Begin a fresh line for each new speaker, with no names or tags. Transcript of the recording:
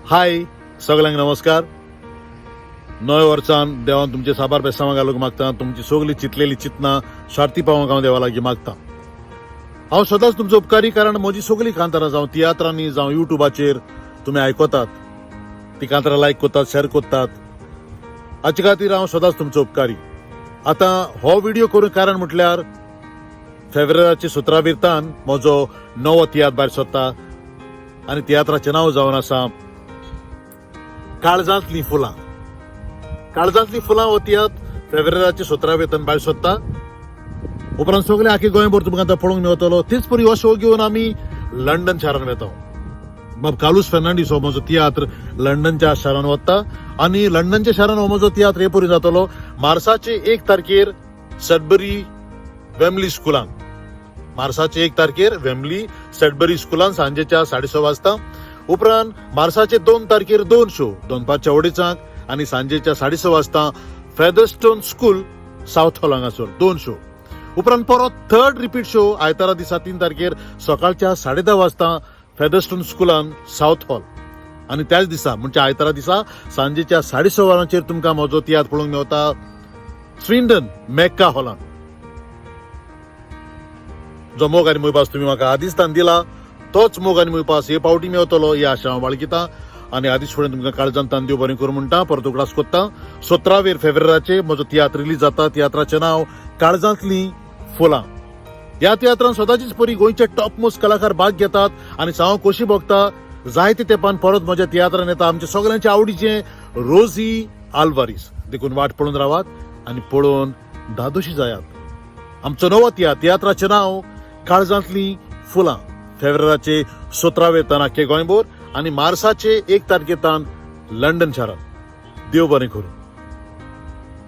हाय सगल्यांक नमस्कार. नव्या वर्सान देवान तुमचे साबार बेसांवां घालूंक मागता. तुमची सगळी चिंतलेली चिंतना शार्ती पावोवंक हांव देवा लागीं मागता. हांव सदांच तुमचो उपकारी, कारण म्हजी सगळीं कांतारां जावं तियात्रांनी जावं युट्यूबाचेर तुमी आयकतात, ती कांतारां लायक करतात, शेअर करतात. हाचे खातीर हांव सदांच तुमचो उपकारी. आतां हो व्हिडिओ करूंक कारण म्हटल्यार फेब्रुवारीचे 17 विरतान म्हजो नवो तियात्र भायर सरता आनी तियात्राचें नांव जावन आसा काळजांतलीं फुलां. काळजांतलीं फुलां हो तियात्र फेब्रुवारीचे 17 वेतन भायर सरता. उपरांत सगळे आखी गोंयभर तुमकां आतां पळोवंक मेळटलो. तेच परी हो शो घेवन आमी लंडन शारान वेता. बाब कार्लूस फेर्नांडीस हो म्हजो तियात्र लंडनच्या शारान वता आनी लंडनच्या शारान हो म्हजो तियात्र हे परी जातलो: मार्साचे 1 तारखेर सडबरी वेमली स्कुलान, मार्साचे 1 तारखेर वेमली सडबरी स्कुलान सांजेच्या 6:30 वाजता. उपरांत मार्साचे 2 तारखेर दोन शो, दनपारच्या अडेचांक आनी सांजेच्या 6:30 वाजता फेदरस्टोन स्कूल, सावथ हॉल हांगासर दोन शो. उपरांत परत थर्ड रिपीट शो आयतारा दिसा 3 तारखेर सकाळच्या 10:30 वाजता फेदरस्टोन स्कुलान, सावथ हॉल. आनी त्याच दिसा म्हणजे आयतारा दिसा सांजेच्या 6:30 वरांचेर तुमकां म्हजो तियात्र पळोवंक मेवता स्विंडन मेक्का हॉलान. जो मोग आनी मोयपास तुमी म्हाका आदिस्तान दिला, तोच मोग आनी मोयपास हे पावटी मेवतलो ही आशा हांव बाळगिता आनी आदीच फुडें तुमकां काळजान तान देव बरें करूं म्हणटा. परत उगडास कोत्ता, 17वेर फेब्रुवारीचे म्हजो तियात्र रिलीज जाता. तियात्राचें नांव काळजांतलीं फुलां. ह्या तियात्रान सदांचीच परी गोंयचे टॉप मोस्ट कलाकार भाग घेतात आनी हांव खोशी भोगता, जायते तेंपान परत म्हज्या तियात्रान येता आमच्या सगळ्यांचे आवडीचे रोजी आल्वारीस. देखून वाट पळोवन रावात आनी पळोवन धादोशी जायात आमचो नवो तियात्र. तियात्राचें नांव काळजांतलीं फुलां. फेब्रुवारीचे 17वे तान आख्खे गोंयभर आनी मार्साचे 1 तारखेतान लंडन शारांत. देव बरें करूं.